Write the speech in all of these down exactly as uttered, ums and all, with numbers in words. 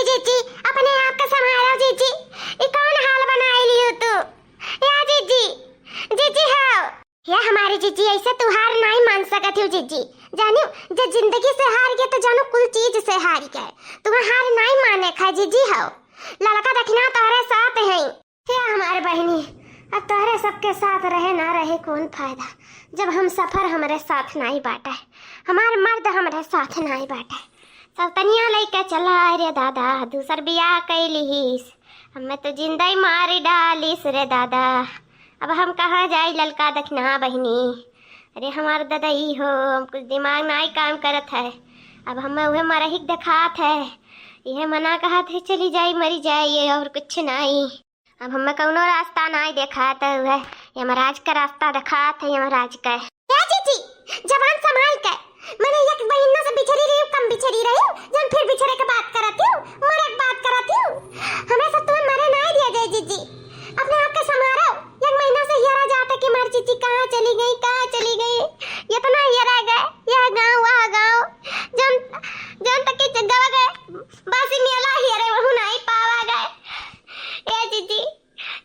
जीजी, अपने आप का संभालो जीजी, ई कौन हाल बनाई लियो तू? या जीजी, जीजी हो। या हमारी जीजी, ऐसे तू हार नाई मान सकत हो जीजी। जानियो, जे जिंदगी से हार गए तो जानो कुल चीज से हार गए। तू हार नाई माने खा जीजी हो। ललका दखिना तोहरे साथ है। हे हमारे बहिनी, अब तोहरे सबके साथ रहे ना रहे कौन फायदा, जब हम सफर हमरे साथ नाई बाटे, हमार मर्द हमरे साथ नाई बाटे। सौतनिया लइके चला रे दादा, दूसर बियाह कइ लिहिस, हमें तो जिंदा ही मारी डालिस रे दादा। अब हम कहाँ जाई ललका दखिना बहिनी? अरे हमार ददई हो, हम कुछ दिमाग नाई काम करत है, अब हमें उहे मरहिक देखात है, इहे मना कहत है चली जाई मरी जाई, ये और कुछ नाई। अब हमें कौनो रास्ता नाई देखात है, उहे यमराज का रास्ता देखात है, यमराज का। ए जीजी, जबान संभाल के, मने एक महीना से बिछड़ी रही हूँ, कम बिछड़ी रही हूँ, जन फिर बिछड़े के बात करत हूँ, मरे के बात करत हूँ। हमें सब तुम्हें मरे नाई दिया जाए जीजी, अपने आप के संभालो। एक महीना से हियरा जाता कि हमार जीजी कहाँ चली गई, कहाँ चली गई, इतना हियरा गए, यह गाँव, वह गाँव, जन, जन तक के गवा गए, बासी मेला हियरे वहू नाई पावा गए। ए जीजी,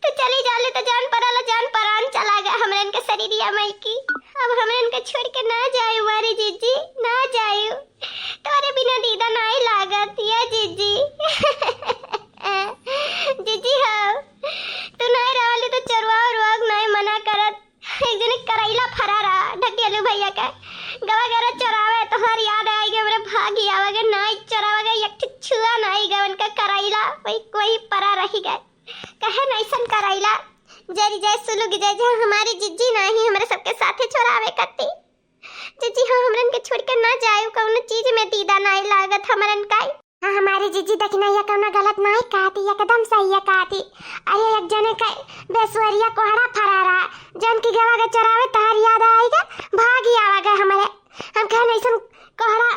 तू चली जाले तो जान पराला, जान परान चला गए हमरन के शरीरिया माई की। अब हमरन के छोड़ के ना जायु मारे जीजी, ना जायु। तोरे बिना दीदा नाई लागत या जीजी। जीजी हो, तू नाई रहली तो चोरवा उरवा के नाई मना करत। एक जने करैला फरा रहा ढटियालू भैया के, गवा गरा चोरावे, तोहर याद आई गए, हमरे भागी आवे गए, नाई चोरावे गए, एक ठे छुआ नाई गए उनका करैला, वही कोई परा रही गए। कहे नैसन करैला, जरी जाए सुलुग जाए, जहाँ हमारी जिज्जी नाही हमरे सबके साथे छोड़ावे करती। जिज्जी हो, हमरन के छोड़ के ना जाए, कौनो चीज में दीदा नाई लागत हमरन काई। हाँ, हमारी जिज्जी दखिनैया कौनो गलत नाई कहती, एकदम सही है कहती। अरे एक जने के बेसुअरिया कोहड़ा फरा रहा, जन की गवा के चोरावे तहार याद आएगा, भागी आवा गए हमरे। हम कहे नैसन कोहड़ा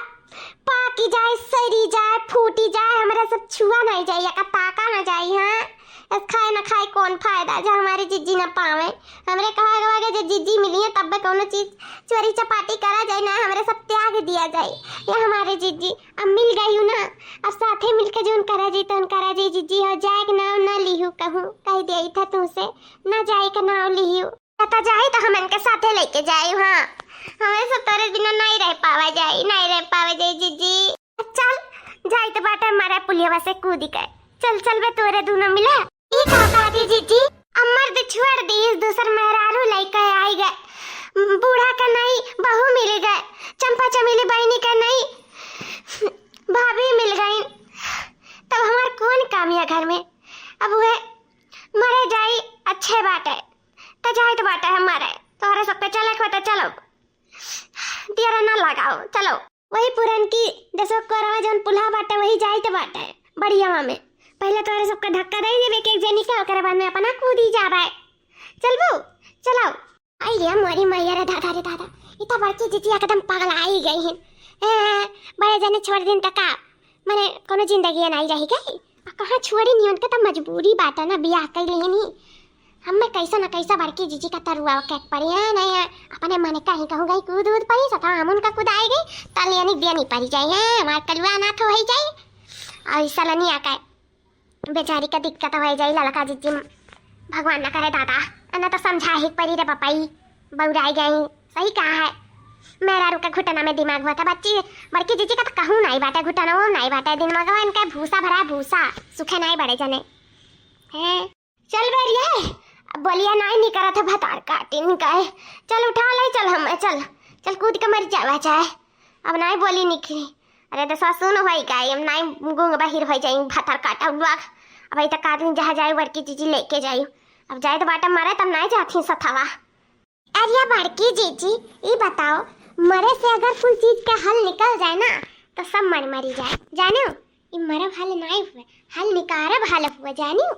पाकी जाए, सड़ी जाए, फूटी जाए, हमरे सब छुआ नहीं जाए, या का ताका ना जाए। हाँ, इस खाए ना खाए कौन फायदा, जो हमारी जिज्जी ना पावे। हमरे कहा गवा के जो जिज्जी मिली है, तब कौनो चीज चोरी चपाटी करा जाए ना, हमरे सब त्याग दिया जाए। ये हमारे जिज्जी अब मिल गई हूँ ना, अब साथे मिलके जौन करा जाए, तौन करा जाए। जिज्जी हो, जाए के नाम ना लिहू कहूँ, कह दिया था तुमसे, ना जाए का नाम लिहू। त जाई त हम इनके साथे लेके जाई। हाँ, हमें सब तोरे बिना नहीं रह पावा जाई, नहीं रह पावा जाई जिज्जी। चल, जाई त बाटे हमारे पुलिया से कूदी के। चल, चल बे तोरे दोनों मिला। ई का कहती जिज्जी? अमर दे छोड़ दी, दूसर मेहरारू लेके आई गए। बूढ़ा का नहीं, बहू मिल गए। चंपा चमेली बहनी का नहीं, भाभी मिल गई। तब हमार कौन काम या घर में? अब वह मरे जाई, अच्छे बाटे। त जाए तो बाटे हमारे, तोहरे सबके चले के होते चलो। दियरा ना लगाओ, चलो। वही पुरनकी दसो कोरवा जौन पुल्हा बाटे, वही जाए तो बाटे बढ़ियावा में। पहले तोहरे सबके धक्का दे देबे एक एक जनी के, ओकरे बाद में अपना कूदी जाबे। चलबू? चलो। आई रे मोरी मैया रे दादा रे दादा, ई तो बड़की जिज्जी एकदम पगला आई गई हैं। ए, बड़े जने छोड़ दिन तक का मने कोनो जिंदगी नाई रही गई। आ कहाँ छोड़ी नी, उनके तो मजबूरी बाटे ना, बियाह कर लेनी। हमें कैसा ना कैसा बड़की जिज्जी का तरुआ के पड़ी है, नहीं है, अपने मन का ही कहूँ गई कूद उद पड़ी, सता हम उनका कूद आई गई, तल यानी दिया नहीं पड़ी जाए, हैं, हमार कलुआ अनाथ हो ही जाए। और इस सलनिया का बेचारी का दिक्कत हो जाए, ललका जिज्जी, भगवान ना करे दादा, अना तो समझा ही पड़ी रे पपाई, बौराई गई। सही कहा है, मेरा रुका घुटना में दिमाग हुआ था बच्ची, बड़की जिज्जी का तो कहूँ नहीं बाटे, घुटना वो नहीं बाटे, दिमाग इनका भूसा भरा है, भूसा, सुखे नहीं बड़े जने। हैं? चल बेरिया, अब बोलिया नहीं निकरा था भतार काटी निकाय। चल उठा ले, चल हम, चल, चल कूद के मर जावा चाहे, अब नहीं बोली निकली। अरे दसवा सुन होई का, हम नहीं गूंग बहिर हो जाई भतार काटा लोग। अब आई तक आदमी जहाँ जाए बड़की जिज्जी लेके जाई। अब जाए तो बाटा मरे तब नहीं जाती सथवा। अरे बड़की जिज्जी, ई बताओ, मरे से अगर कुल चीज का हल निकल जाए ना, तो सब मर मरी जाए, जानो? ई मरब हल नाई हुए, हल निकारब हल हुए, जानो?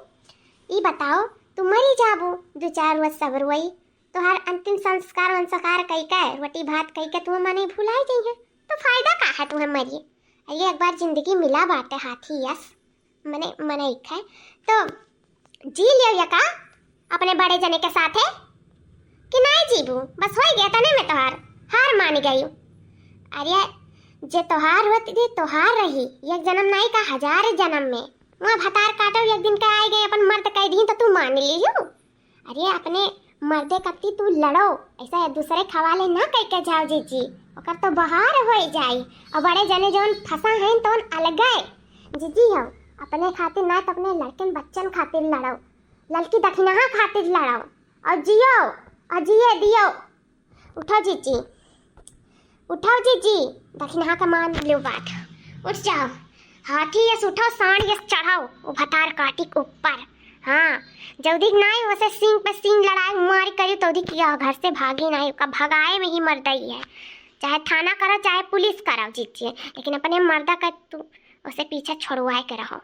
ई बताओ, तू मरी जाबू, दो चार रोज सब रोई, तोहार अंतिम संस्कार वंस्कार कई के, रोटी भात कई के तू मने भुलाई जाइए, तो फायदा का है तुम्हें मरिए? अरे एक बार जिंदगी मिला बाटे हाथी यस। मने, मने एक है, तो जी लियो या का अपने बड़े जने के साथे कि नाई जीबू? बस होई गया तने में तोहार हार मान गई। अरे जे तोहार होत, जे तोहार रही, एक जनम नाई का, हजार जनम में। वहाँ भतार काटो, एक दिन का आए गए, अपन मर्द कह दी तो तू मान ली हूँ। अरे, अपने मर्दे कत्ती तू लड़ो, ऐसा दूसरे के हवाले ना कह के जाओ जीजी, ओकर तो बहार हो जाई। और बड़े जने जौन फंसा हैं तौन अलगे जीजी हो, अपने खातिर ना तो अपने लड़कन बच्चन खातिर लड़ो, ललकी दखिनहा खातिर लड़ो, और जियो, और जिए दियो। उठो जीजी, उठो जीजी, दखिनहा का मान लो बात, उठ जाओ। हाथी यस उठो, साँड़ यस चढ़ो, वो भतार काटी के ऊपर। हाँ, जौदी नाई वसे सींग पे सींग लड़ाई मारी करी, तौदी किया घर से भागी नाई, ओका भगाए में ही मर्दई है। चाहे थाना करो, चाहे पुलिस करो जीजी, लेकिन अपने मर्दा का तू उसे पीछे छोड़वाए के रहो।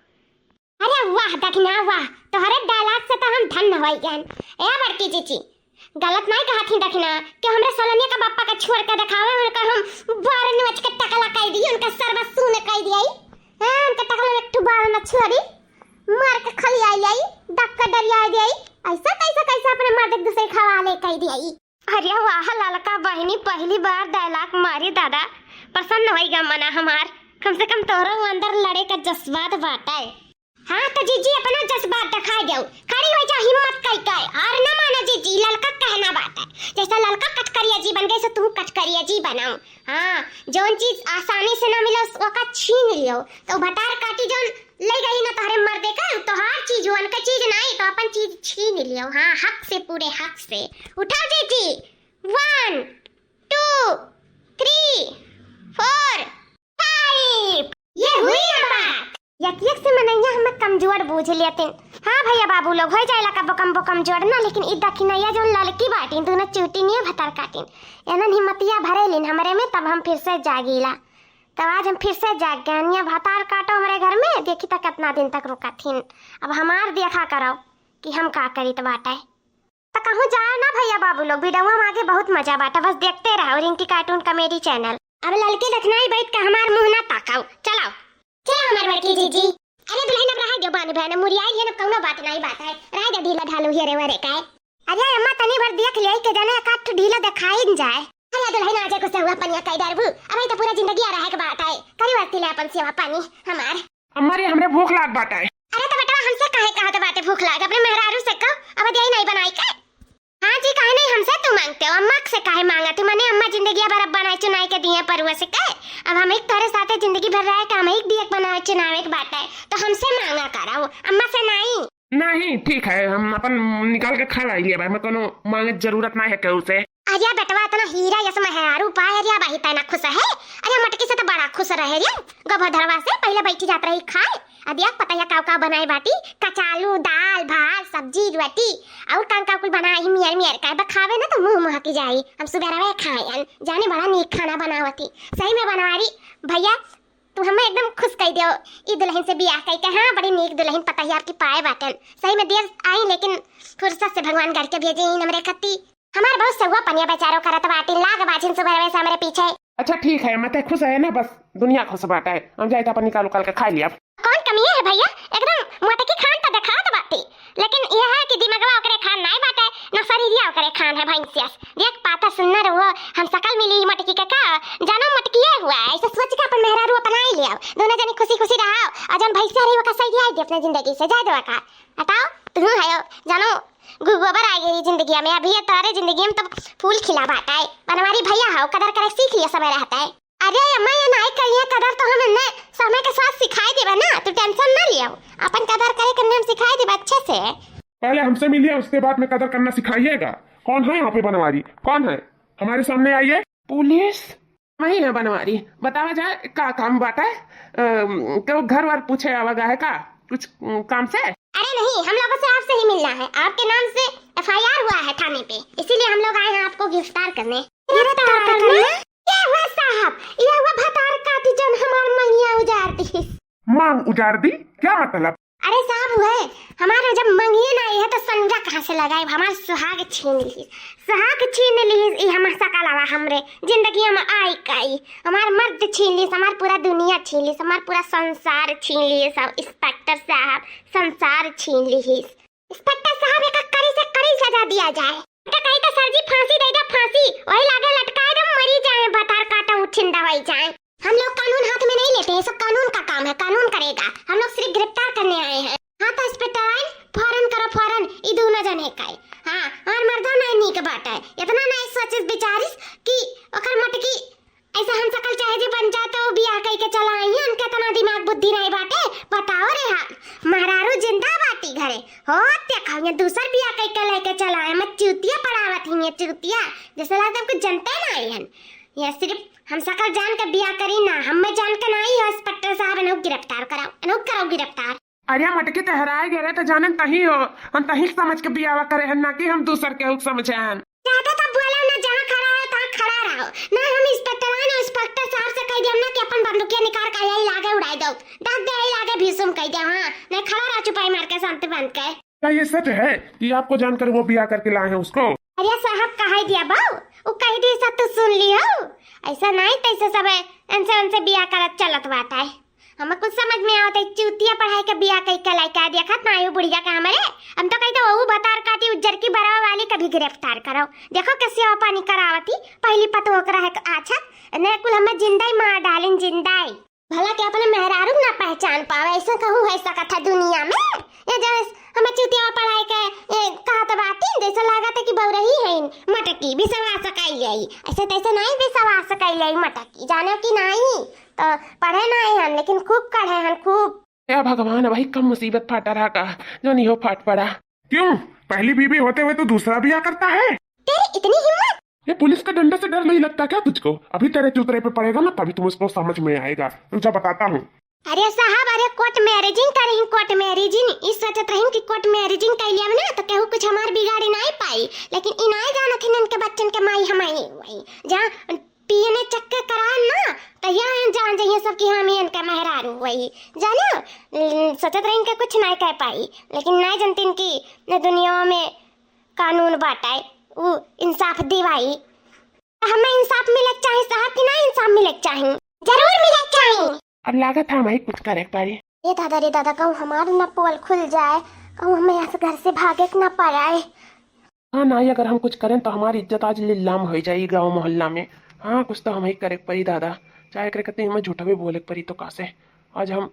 अरे वाह दखिना वाह, तोहरे dialogue से तो हम धन्य होई गन। ए बड़की जीजी, गलत नाई कहत ही दखिना, कि हमरे सलोनिया का बापा का छोड़ के देखावे, उनका हम बारह नोच के टकला कह दी, उनका सरवा सून कह दिया। हाँ, उनका टकला में एक ठो बारह न छोड़ी, मार के खलियाई आई, डक के डरियाई दिया। ऐसा कैसा कैसा अपने मर्द एक दूसरे के हवाले कह दिया। अरे वाह ललका बहिनी, पहली बार dialogue मारी दादा, प्रसन्न होई गा मना हमार। कम से कम तोहरो अंदर लड़े का जज्बात बाटे। हाँ तो जीजी अपना जज्बात दिखा दो, खड़ी हो जा हिम्मत कई के, और न माना जीजी, ललका कहना बाटे। जैसा ललका कचकरिया जी बन गए, से तू कचकरिया जी बनाओ। हाँ, जौन चीज आसानी से ना मिलो, ओका छीन लियो। तो भतार काटी जौन ले गई ना तोहरे मर्दे का, तोहार चीज हो, उनका चीज नाई, तो अपन चीज छीन लियो। हाँ, हक से, पूरे हक से। उठाओ जीजी, one, two, three, four, five। ये हुई ना बात। एक एक से मनैया हमें कमजोर बूझ लेतिन। हाँ भैया बाबू लोग, हो जाएला कबो कम, वो कमजोर ना, लेकिन ई दखिनैया जौन ललकी बाटिन, दोनों चूटी निये भतार काटिन, एनन हिम्मतिया भरेलिन हमरे में, तब हम फिर से जागीला। तब आज हम फिर से जाग गए। अनिया भतार काटो हमरे घर में, देखी त कितना दिन तक रुकथिन। अब हमार देखा करो कि हम का करीत बाटे। त कहूँ जाए ना भैया बाबू लोग, वीडियो में आगे बहुत मजा बाटे, बस देखते रहो रिंकी cartoon comedy channel। अब ललकी दखिनहा बैठ के हमार मुँह ना ताकाओ, चलाओ। चलो हमार बड़की जीजी। अरे दुल्हन अब रहा दो बान बहन, मुरियाई लिहन, अब कौनो बात नाई बाटे, रहा दो ढीला ढालू हियरे वरे का। अरे अम्मा तनी भर देख ले के जाने एक आध ढीला दिखाई न जाए। अरे दुल्हन आज कुछ हुआ पनिया कई डरबू, अब तो पूरा जिंदगी आ रहे के बाटे, करी वरती ले अपन सेवा पानी हमार। अम्मा रे, हमरे भूख लाग बाटे। अरे तो बेटवा, हमसे काहे कहत बाटे भूख लाग? अपने मेहरारू से कहो, अब दिया ही नहीं बनाई के। हाँ जी, काहे नहीं हमसे तू मांगते हो? अम्मा से काहे मांगा तू? मने अम्मा जिंदगी भर अब बनाए चुनाए के दिए परुआ से कहे। अब हम एक तोरे साथे जिंदगी भर रहे के हम एक दिए बनाए चुनावे के बाटे, तो हमसे मांगा करा, वो अम्मा से नहीं। नहीं, ठीक है, हम अपन निकाल के खा लाई लिया भाई, मैं कोनो मांगे जरूरत नहीं है केहू से। अरे बेटवा, इतना हीरा यस मेहरारू पाए, अरे भाई तना खुश है। अरे मटकी से तो बड़ा खुश रहे रे, गोबरधरवा से पहले बैठी जात रही खाए। अब देख पता है का का बनाए बाटी, कचालू, दाल, भात, सब्जी, रोटी, और का का कुल बनाई मियर मियर का। अब खावे ना तो मुंह महकी जाई। हम सुबह रहे खाए, जाने बड़ा नीक खाना बनावती। सही में बनवारी भैया, तू हमें एकदम खुश कई दियो ई दुल्हन से बियाह कई के। हाँ, बड़ी नीक दुल्हन पता है आपकी पाए बाटन। सही में देर आई, लेकिन फुर्सत से भगवान घर के भेजे ही हमरे खत्ती। हमार बहुत सहुआ पनिया बेचारो करत बाटी, लाग बाझिन सुबह से हमरे पीछे। अच्छा ठीक है, मैं तो खुश है ना, बस दुनिया खुश बाटे। हम जाए तो अपन निकाल उकाल के खा लिया। कौन कमी है भैया, एकदम मोटकी खान तो देखात बाटी, लेकिन यह है कि दिमगवा ओकरे खान नाई बाटे, न शरीरिया ओकरे खान है भैंसियस। देख पातर सुन्नर वो हम सकल मिली मोटकी के का, जानो मोटकिए हुआ है, ऐसे सोच के अपन मेहरारू अपनाई लिया, दोनों जनी खुशी खुशी रहा, और जन भैंसिया रही ओका सही दिया दे अपने जिंदगी से, जाए दो का। हटाओ, तू है जानो गो-, गोबर आ गई जिंदगी में। अभी ये तोरे जिंदगी में तो फूल खिला बाटा है। बनवारी भैया हो, कदर करे सीख लिया समय रहता है। अरे अम्मा, ये नाई करिए कदर तो हम इन्हें समय के साथ सिखाई देबे ना, तू tension ना लियो। अपन कदर करे करने हम सिखाई देबे अच्छे से। पहले हमसे मिलिए, उसके बाद में कदर करना सिखाइएगा। कौन है यहाँ पे बनवारी? कौन है? हमारे सामने आइए। पुलिस? वही है बनवारी, बतावा जाए का काम बाटा है? अम, केहू घर वर पूछे आवा गा है का कुछ, अम, काम से? अरे नहीं, हम लोगों से आपसे ही मिलना है। आपके नाम से F I R हुआ है थाने पे, इसीलिए हम लोग आए हैं आपको गिरफ्तार करने। गिरफ्तार करने? ये हुआ साहब, ये हुआ भतार काटी जन हमार मंगिया उजाड़ दी। मांग उजाड़ दी? क्या मतलब? अरे साहब, हुए हमारा जब मंगिए ना ये तो संजा कहाँ से लगाए, हमार सुहाग छीन ली। सुहाग छीन ली, ई हमार सकलवा हमरे जिंदगी में आई काई। हमार मर्द छीन ली, हमार पूरा दुनिया छीन ली, हमार पूरा संसार छीन ली सब। Inspector साहब, संसार छीन ली। Inspector साहब, एक कड़ी से कड़ी सजा दिया जाए। तो कही तो सर जी फांसी दे दो, फांसी। वही लागे लटकाए दो, मरी जाए, भतार काटा उठिन दवाई जाए। हम लोग कानून हाथ में नहीं लेते हैं, सब कानून का काम है, कानून करेगा। हम लोग सिर्फ गिरफ्तार करने आए हैं। हाँ, तो इंस्पेक्टर आइन, फौरन करो, फौरन, ई दूनो जने का है। हाँ, हमार मर्दा ना नीक बाटे, इतना ना सोचिस बिचारिस कि ओकर मटकी ऐसा हम सकल चाहे जे बन जाए तो बियाह कई के चला आई है, उनके इतना दिमाग बुद्धि नहीं बाटे। बताओ रे हाल, मेहरारू जिंदा बाटी घरे, हो ते कहूँ दूसर बियाह कई के लेके चला आए, मैं चूतिया पढ़ावत ही है, चूतिया, जैसे लगता है कुछ जनते नहीं हन। ये सिर्फ हम सकल जान के बियाह करी ना, हम मैं जान के नहीं हो, इंस्पेक्टर साहब, इन्हें गिरफ्तार कराओ, इन्हें कराओ गिरफ्तार। अरे मटकी, तहराए गए रहे तो जाने तही हो, हम तही समझ के बियाह करे हैं, ना कि हम दूसर के हुक समझे हैं। ज्यादा तो बोलो ना, जहाँ खड़ा है तहाँ खड़ा रहो। ना हम इंस्पेक्टर हैं, ना इंस्पेक्टर साहब से कह दिया ना कि अपन बंदूकिया निकाल के यही लागे उड़ाई दो, दस दे यही लागे भीषुम कह दिया। हाँ, नहीं खड़ा रहो चुपाई मार के, शांति बन के। क्या ये सच है कि आपको जानकर वो ब्याह करके लाए हैं उसको? अरे साहब, कह दिया बाऊ, वो कह दी सब तो सुन ली हो। ऐसा नहीं तैसे सब है, इनसे उनसे बियाह करत चलत बाटा है। हमें कुछ समझ में आवत है, चूतिया पढ़ाई के बियाह कई के लइका देखत ना आयु बुढ़िया का हमरे। हम तो कही तो वो बतार काटी उज्जर की बरवा वाली कभी गिरफ्तार करो। देखो कैसे वो पानी करावती, पहली पतोह के रहे आछत, ने कुल हमें जिंदा ही मार डालिन, जिंदा ही। भला के अपने मेहरारू ना पहचान पावे, ऐसा कहूँ है सकत है दुनिया में? ये जो इस हमें चूतिया पढ़ाई के, ये कहत बाटी, जैसे लागत है कि बौरही है मटकी, विश्वास कइल जाई। ऐसे तैसे नहीं विश्वास कइल जाई मटकी, जाने कि नहीं? तो पढ़े नहीं हन, लेकिन खूब कढ़े हन, खूब। या भगवान, वही कम मुसीबत फाटा रहा का, जो नहीं हो फाट पड़ा। क्यों? पहली बीवी होते हुए तू दूसरा ब्याह करता है? तेरी इतनी हिम्मत? ये पुलिस का डंडे से डर नहीं लगता क्या तुझको? अभी तेरे चूतरे पे पड़ेगा ना, तभी तुम उसको समझ में आएगा। रुक जा, बताता हूँ। अरे साहब, अरे कोर्ट मैरिजिंग करिन, कोर्ट मैरिजिंग। ई सोचत रहिन कि कोर्ट मैरिजिंग कइ लिया ना, तो केहू कुछ हमार बिगाड़ी नहीं पाई। लेकिन ई नहीं जानत हिन इनके बच्चन के माई हमाई हुई। जहाँ पियने चक्के करान ना, तो यहाँ जान जाइए सब कि हम ही इनका मेहरारू हुई। जानो, सोचत रहिन के कुछ नहीं कह पाई, लेकिन नहीं जानतिन कि न दुनिया में कानून बाटे, उ इंसाफ दिवाई। हमें इंसाफ मिले के चाही साहब कि ना इंसाफ मिले के चाही? जरूर मिले के चाही। अब लागत है हमें कुछ करे के पड़ी। ए दादा रे दादा, कहूँ हमार ना पोल खुल जाए, कहूँ हमें यहाँ से घर से भागे के ना पड़े। हाँ ना, अगर हम कुछ करें तो हमारी इज्जत आज लीलाम हो जाई गाँव मोहल्ला में। हाँ, कुछ तो हमें करे के पड़ी दादा, चाहे करे कहते हमें झूठा भी बोले के पड़ी तो कासे। आज हम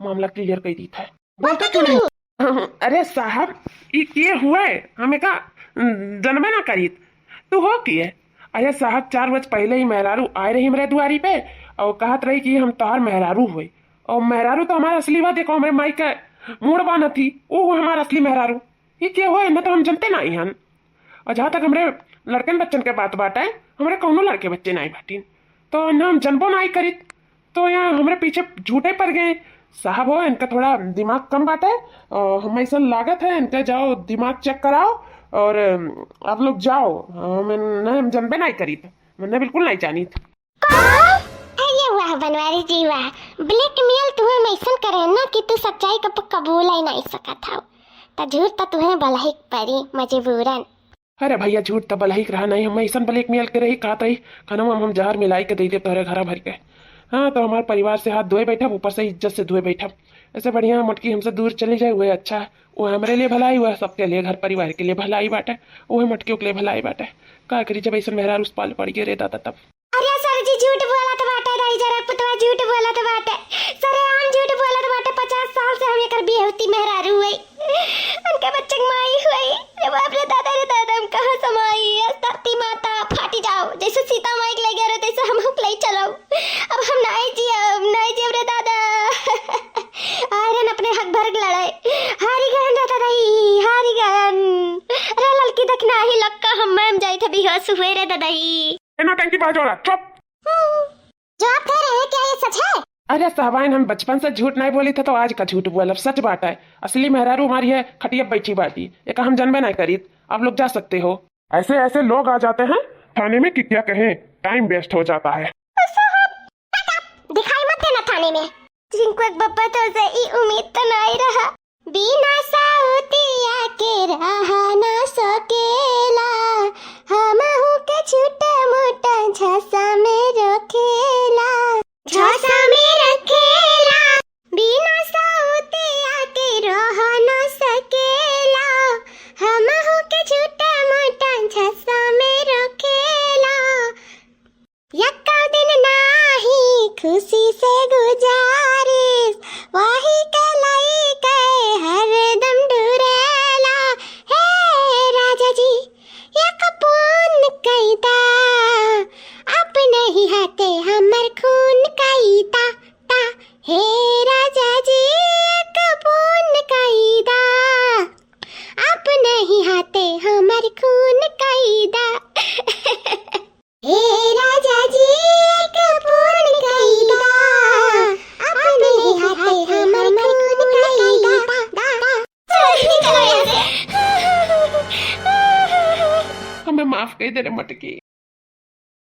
मामला क्लियर कर दी था। बोलते क्यों नहीं? अरे साहब, ई के हुए? हमें का, उम, जनबे ना करीत। तू हो के? अरे साहब, चार बज पहले ही मेहरारू आए रही हमरे दुआरी पे और कहत रही कि हम तोहार मेहरारू हुए। और मेहरारू तो हमारा असली बा, देखो हमरे माई के मूड़ बान थी, वो हुए हमारा असली मेहरारू। ई के हुए? इन्हें तो हम जनते ना ही हन। और जहाँ तक हमरे लड़कन बच्चन के बात बाटे, हमरे कौनो लड़के बच्चे नाई बाटिन, तो इन्हें हम जनबो नाई करित। तो यहाँ हमरे पीछे झूठे पड़ गए। साहब हो, इनका थोड़ा दिमाग कम बाटे, और हम ऐसा लागत है, इनका जाओ दिमाग चेक कराओ, और अम, आप लोग जाओ, हम इन्हें हम जनबे नाई करित, मन्ने बिल्कुल नाई जानित। अरे वाह बनवारी जी वाह, ब्लैकमेल तुम्हें ऐसन करे ना कि तू सच्चाई का प-, कबूल ही नहीं सकत हो, तो झूठ तो तुम्हें बलही के परी मजबूरन। अरे भैया, झूठ तो बलही के रहा नहीं, हम ऐसन ब्लैकमेल के रही, कहत रही खाना में हम जहर मिलाई के दे दे तोहरे घरा भर के। हाँ, तो हमारे परिवार से हाथ धोए बैठब, ऊपर से इज्जत से धोए बैठब। ऐसे बढ़िया मटकी हमसे दूर चली जाए, वह अच्छा। वह हमरे लिए भलाई, वह सबके लिए, घर परिवार के लिए भलाई बाटे। वह मटकी के लिए भलाई बाटे। का करी, जब ऐसे मेहरारू से पाल पड़ गए रे दादा तब। अरे सर जी, झूठ बोलत बाटे, दाई जरा पुतवा झूठ बोलत बाटे, सरेआम झूठ बोलत बाटे। पचास साल से हम एकर बिहवती मेहरारू हुई, उनके बच्चे के माई हुई। रे बाप रे दादा रे दादा, हम कहाँ समाई? आज धरती माता फाटी जाओ, जैसे सीता माई के ले गया रहे, तैसे हम हुक ले चलो। अब हम नाई जियब, नाई जियब रे दादा। आयरन अपने हक भर के लड़ाई, हारी गहन रे दादा, हारी गहन। रे ललकी दखना ही लक्का, हम मैम जाई थे बेहोश हुए रे दादा ही। ए नौटंकी बाजोरा, चुप। हम्म, जो आप कह रहे हैं, क्या ये सच है? अरे सहबाइन, हम बचपन से झूठ नहीं बोली थे, तो आज का झूठ बोलब सच बात है। असली मेहरारू हमारी है, खटिया बैठी बाटी, ये का हम जनबे नहीं करीत। आप लोग जा सकते हो। ऐसे ऐसे लोग आ जाते हैं थाने में कि क्या कहें, टाइम वेस्ट हो जाता है। दिखाई मत देना थाने में। जिनको एक बब्बा तो से ई उम्मीद तो नहीं रहा। बिना साउतिया के रहा ना सकेला, हमहू के छोटा मोटा झांसा में रखेला। झांसा में रखेला, बिना साउतिया के रहा ना सकेला, हमहू के छोटा मोटा झांसा में रखेला। यक्का दिन नाही हाथे हमर खून कई दा, दा, हे राजा जी, एक पून कई दा। अपने ही हाथे हमर खून कई दा। हे राजा जी, एक पून कई दा। अपने ही हाथे हमर खून कई दा, दा। हमें माफ कर दे रे मटकी।